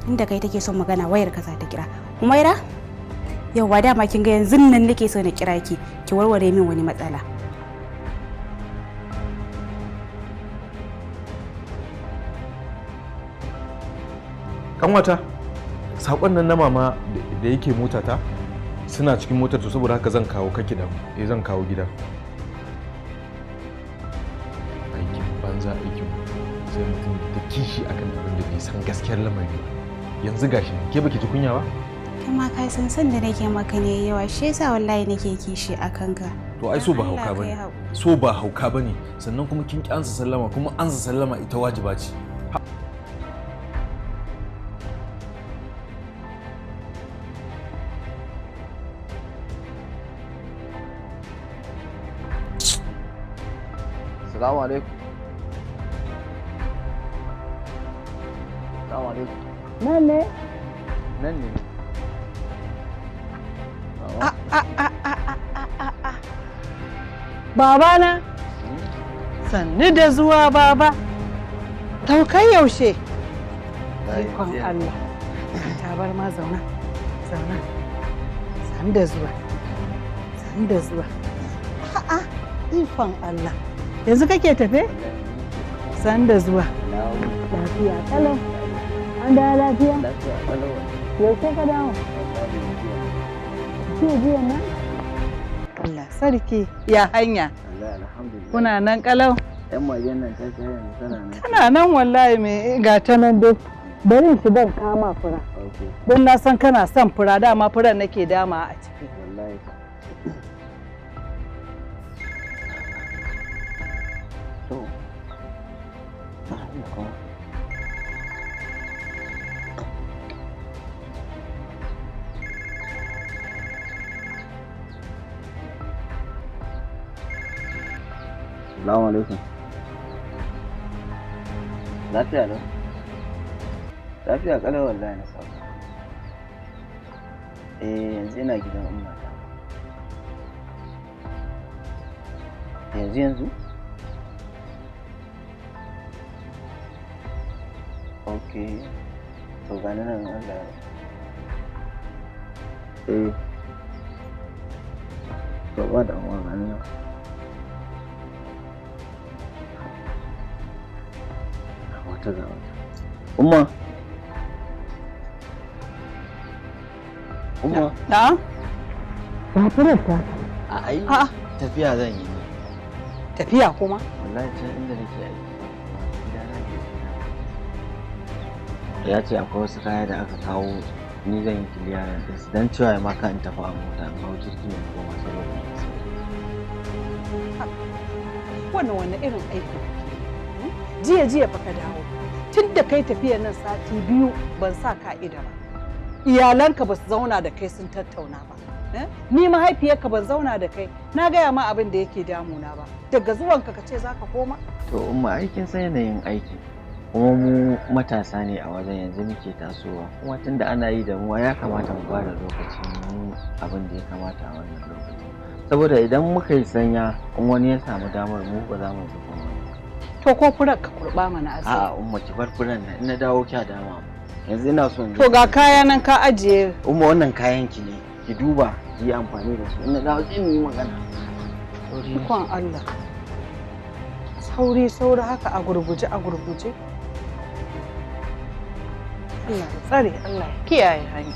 Inda kai take son magana wayar ka za ta kira. Humaira? Yauwa dama kin ga yanzu nan nake so na kira ki, ki warware min wani matsala. Kanwata, sakon nan na mama da yake motata suna cikin motar, to saboda haka zan kawo kake da eh zan kawo gida. Aikin banza aikin sai mutum da kishi akan abin da bai san gaskiyar lamari ba. Yanzu gashi ke baki ji kunya ba? Kai ma ka san san da nake maka ne yawa, shi yasa wallahi nake kishi akan ka. To ai so ba hauka bane. So ba hauka bane, sannan kuma kin ki ansa sallama, kuma ansa sallama ita wajiba ce. Assalamu alaikum. Assalamu alaikum. Nan ne? Nan ne. A a a a a a a. Babana. Sannu da zuwa baba. Taukai yaushe? Ikon Allah. Ta bar ma zauna. Zauna. Sannu da zuwa. Sannu da zuwa. A'a, ikon Allah. Yanzu kake tafe? Sannu da zuwa. Lafiya kalau. An dawo lafiya? Yaushe ka dawo? Jiya jiya nan? Allah sarki ya hanya. Kuna nan kalau? Yan magen nan ta ce yanzu tana nan. Tana nan wallahi mai ga ta nan dai. Bari shi ban kama fura. Don na san kana son fura, dama furan nake dama a ciki. Wallahi. To. Assalamu alaikum. Lafiya lau. Lafiya kalau wallahi na samu. Eh yanzu ina gidan ummata. Yanzu yanzu? Okay. To gani nan Allah ya. Eh. To ba damuwa gani nan. Wata ga wata. Umma. Umma. Na'am. Ba furar ta. A ai tafiya zan yi ne. Tafiya kuma? Wallahi can inda nake aiki. Gidana ke. Ya ce akwai wasu kaya da aka kawo ni zan yi kiliyaran ɗinsu don cewa ya maka in tafi a mota in hau jirgi ne goma saboda na sauri. Wannan wani irin aiki? Jiya jiya fa ka dawo. Tun da kai tafiyar nan sati biyu ban sa ka'ida ba. Iyalanka ba su zauna da kai sun tattauna ba. Ni mahaifiyarka ban zauna da kai na gaya ma abin da yake damuna ba. Daga zuwanka ka ce za ka koma? To umma aikin san yanayin aiki. Kuma mu matasa ne a wajen yanzu muke tasowa. Kuma tun da ana yi da mu ya kamata mu bada lokaci mu abin da ya kamata a wannan lokacin. Saboda idan muka yi sanya in wani ya samu damar mu ba za mu ji komai. To ko furar ka kurba mana asali. A'a umma ki bar furan nan in na dawo kya dama. Yanzu ina so in To ga kaya nan ka ajiye. Umma wannan kayan ki ne. Ki duba ki yi amfani da su. In na dawo sai mu yi magana. Ikon Allah. Sauri sauri haka a gurguje a gurguje. Allah ya tsare, Allah ya kiyaye hanya.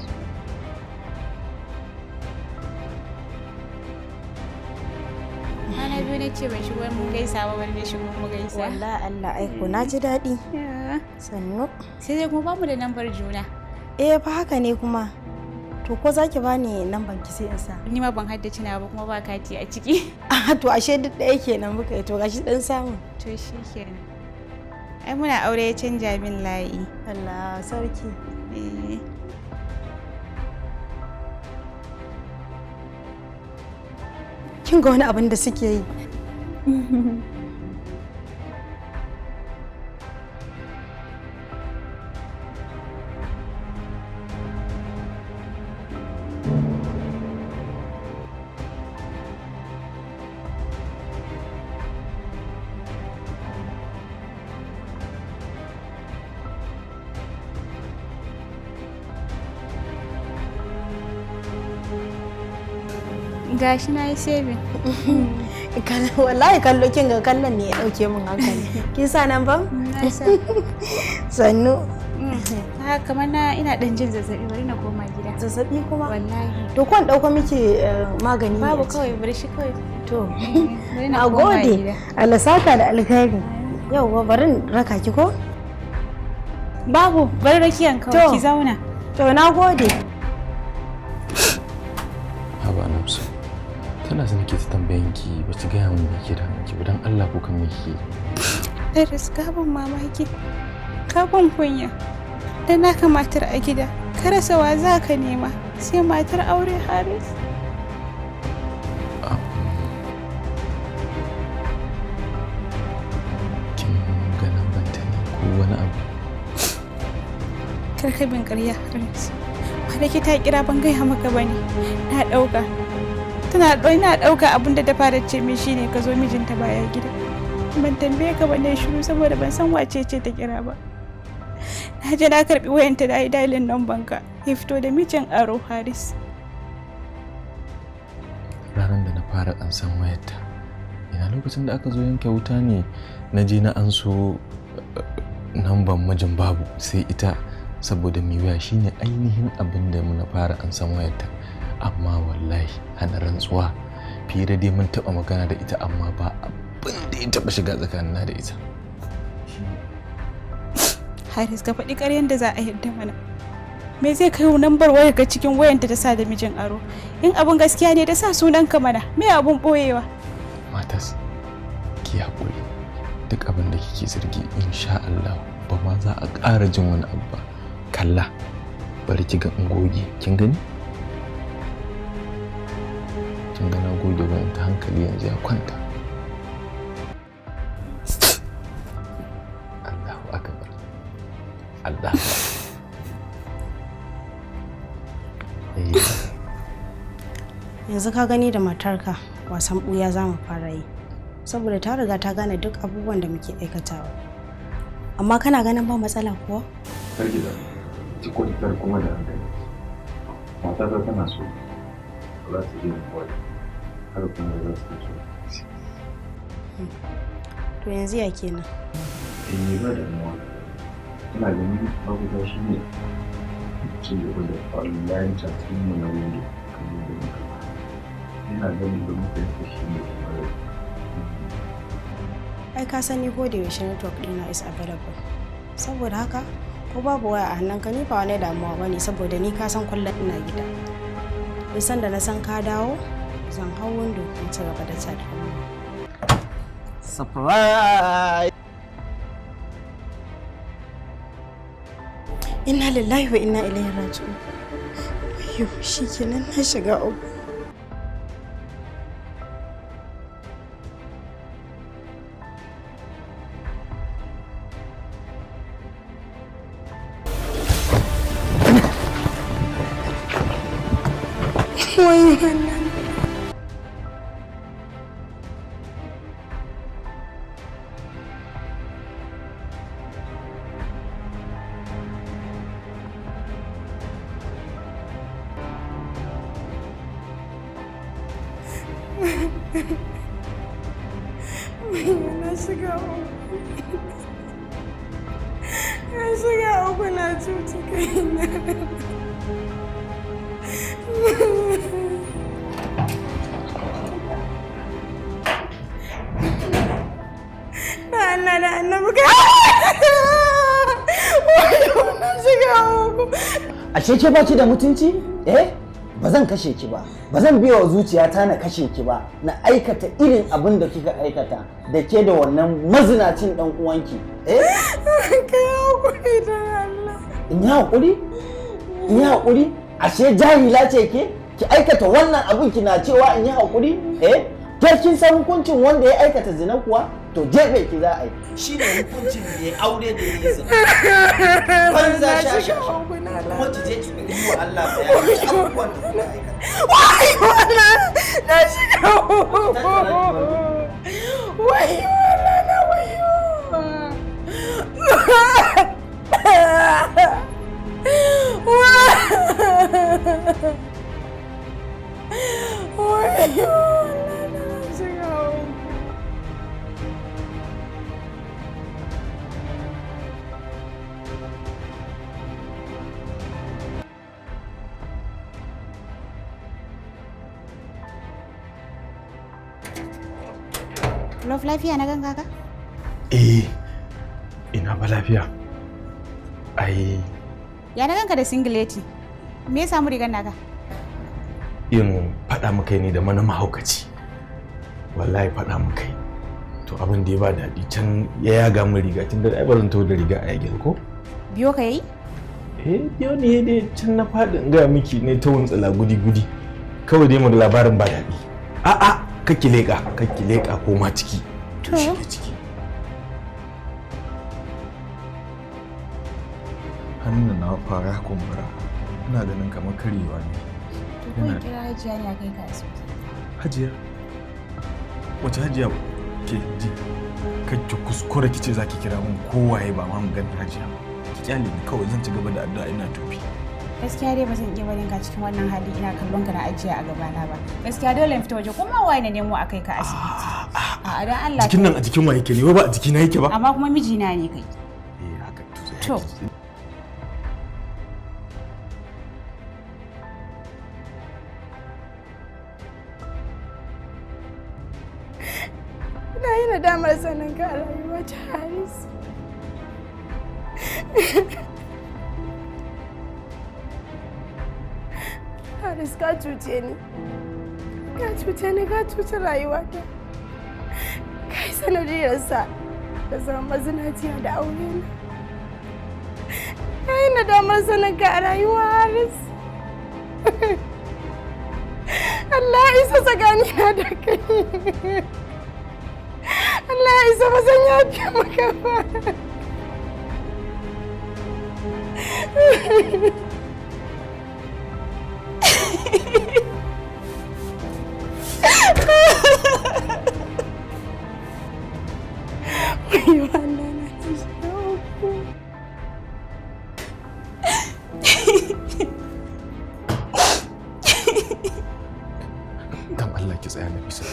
Kwana biyu na ce ban shigo mun gaisa ba, bari na shigo mu gaisa. Wallahi Allah aiko na ji daɗi. Sannu. Sai dai kuma bamu da lambar juna. Eh fa haka ne kuma. To ko zaki bani lambar ki sai in sa. Ni ma ban haddace na ba kuma ba kati a ciki. Ah to ashe duk ɗaya kenan muka yi, to gashi dan samu. To shikenan. Ai muna aure ya canja min layi. Allah sarki. Eh. Kin ga wani abin da suke yi. Gashi na yi saving. Wallahi kallo kin ga kallon ne ya dauke min hankali. Kin sa nan ban? Na sa. Sannu. Ha kamar na ina dan jin zazzabi, bari na koma gida. Zazzabi kuma? Wallahi. To ko in dauko miki magani? Babu, kawai bari shi kawai. To. Bari na koma gida. Allah saka da alkhairi. Yauwa bari in raka ki ko? Babu, bari rakiyan kawai ki zauna. To na gode. Haba Nafsu. Tana zan ke ta tambayan ki ba ki gaya min me ke damun ki ba, dan Allah ko kan me kike? Haris, ka ban mamaki. Ka ban kunya. Dan naka matar a gida, ka rasa wa za ka nema sai matar aure Haris. Kin ga lambar ta ne ko wani abu? Karka bin ƙarya Haris. Kwanaki ta kira ban gaya maka ba ne. Na ɗauka. Tana ina ɗauka abin da ta fara ce min shine ka zo mijinta baya gida. Ban tambaye ka ba ne shiru saboda ban san wace ce ta kira ba. Na je na karɓi wayanta da dialin numban ka. Ya fito da mijin aro Haris. Ranar da na fara ansan wayarta, ina lokacin da aka zo yanke wuta ne na je na anso namban mijin babu sai ita, saboda mai waya shine ainihin abin da na fara ansan wayarta. Amma wallahi hana rantsuwa fiye da dai mun taɓa magana da ita, amma ba abin da ya taɓa shiga tsakanina da ita. Haris, ka faɗi ƙaryan da za a yarda mana. Me zai kai nambar wayar ka cikin wayanta ta sa da mijin aro? In abun gaskiya ne ta sa sunan ka mana, me abun ɓoyewa? Matas, ki haƙuri. Duk abin da kike zargi insha Allah ba ma za a ƙara jin wani abu ba. Kalla, bari ki ga in goge, kin gani? Kin ga na goge wayan ta, hankali yanzu ya kwanta. Allahu akbar. Allah. Yanzu ka gani da matarka wasan ɓuya za mu fara yi, saboda ta riga ta gane duk abubuwan da muke aikatawa. Amma kana ganin ba matsala kuwa? Karki da ki kwantar kuma da hankali. Matata tana so ba za ta iya wani har kuma za su so. To yanzu ya kenan? Eh, ba damuwa. Ina ganin mafita shi ne ci gaba da online chat ɗinmu na window kamar yadda muka fara. Ina ganin da muka yanke shi ne kamar. Ai ka san ni ko da yaushe network ɗina is available. Saboda haka ko babu waya a hannunka ni ba wani damuwa bane, saboda ni ka san kullum ina gida. Duk sanda na san ka dawo zan hau window in ci gaba da chat ɗinmu. Surprise! Inna lillahi wa inna ilaihi raji'un. Ayyo, shikenan na shiga uku. Wai wannan. Na shiga uku. Na shiga uku, na cuci kaina. Da Allah da annabi ka. Na shiga uku. Ashe ke baki da mutunci? Eh? Ba zan kashe ki ba, ba zan biya wa zuciyata na kashe ki ba, na aikata irin abin da kika aikata da ke da wannan mazinacin dan uwanki. Eh? Ka yi hakuri da Allah. In yi hakuri? In yi hakuri? Ashe jahila ce ke? Ki aikata wannan abin kina cewa in yi hakuri? Eh? Ke kin san hukuncin wanda ya aikata zina kuwa? To jefe ki za a yi. Shi ne hukuncin da ya aure da ya yi zina. Banza sha sha sha. Kuma ki je ki yi wa Allah bayani abubuwan da kuka aikata. Wai wala na shiga uku. Wai wala na wayo. Wai wala na shiga uku. Love, lafiya na ganka ka? Eh, ina ba lafiya. Ai, Ya na ganka da singileti. Me ya samu rigar naka? Yin faɗa muka ne da mana mahaukaci. Wallahi faɗa muka yi. To abin da ya ba daɗi can ya yaga min riga tun da ai ba zan taho da riga a yage ko? Biyo ka yayi? Eh, biyo ne dai can na faɗi in gaya miki ne ta wuntsula gudi-gudi. Kawai dai mu labarin ba daɗi. A'a, kakki leƙa, kakki leƙa ko ma ciki. To. Ciki. Hannun na fara kumbura. Ina ganin kamar karyewa ne. To ko in kira Hajiya ne a kai ka asibiti. Hajiya? Wace Hajiya ke ji? Kakki kuskura kice za ki kira mun kowaye ba ma maganar Hajiya ba. Ki kyale ni kawai zan ci gaba da addu'a ina tofi. Gaskiya dai ba zan iya barin ka cikin wannan hali ina kallon ka na ajiya a gabana ba. Gaskiya dole in fita waje kuma waye na nemo a kai ka asibiti. A'a dan Allah. Jikin nan a jikin waye yake ne? Wai ba a jikina yake ba? Amma kuma mijina ne kai. Eh haka to. To. Na yi nadamar sanin ka a rayuwa ta Haris. Haris ka cuce ni. Ka cuce ni, ka cuce rayuwata. Ka yi sanadiyarsa da zama mazinaciya da aure na. Na yi nadamar sanin ka a rayuwa Haris. Allah ya isa tsakanina da kai. Allah ya isa ba zan yafe maka ba. Wai wannan na shiga uku. Dan Allah ki tsaya Nafisa.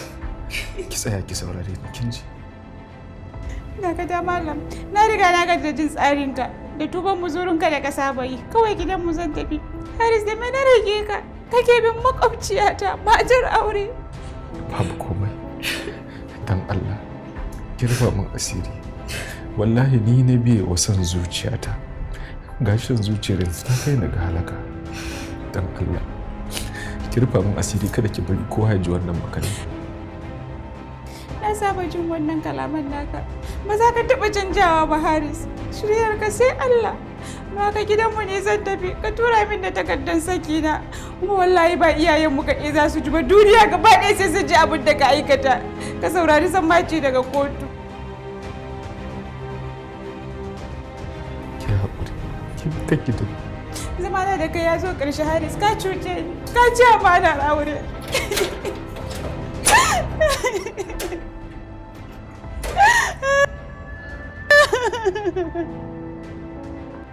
Ki tsaya ki saurare ni kin ji? Dakata malam, na riga na gaji da jin tsarinka da tuban muzurinka da ka saba yi. Kawai gidan mu zan tafi. Haris da me na rage ka? Kake bin makwabciyata matar aure. Babu komai. Dan Allah ki rufa min asiri. Wallahi ni na biye wa son zuciyata. Gashin zuciyar yanzu ta kai ni ga halaka. Dan Allah ki rufa min asiri kada ki bari kowa ya ji wannan magana. Na saba jin wannan kalaman naka. Ba za ka taɓa canjawa ba Haris. Shiryar ka sai Allah. Ma ka gidanmu ne zan tafi ka tura min da takardar sakina. Kuma wallahi ba iyayenmu kaɗai za su ji ba duniya gaba ɗaya sai su ji abin da ka aikata. Ka saurari sammaci daga kotu. Ki haƙuri. Ki kake da Zamana da kai ya zo ƙarshe Haris ka cuce ni. Ka ci amanar aure.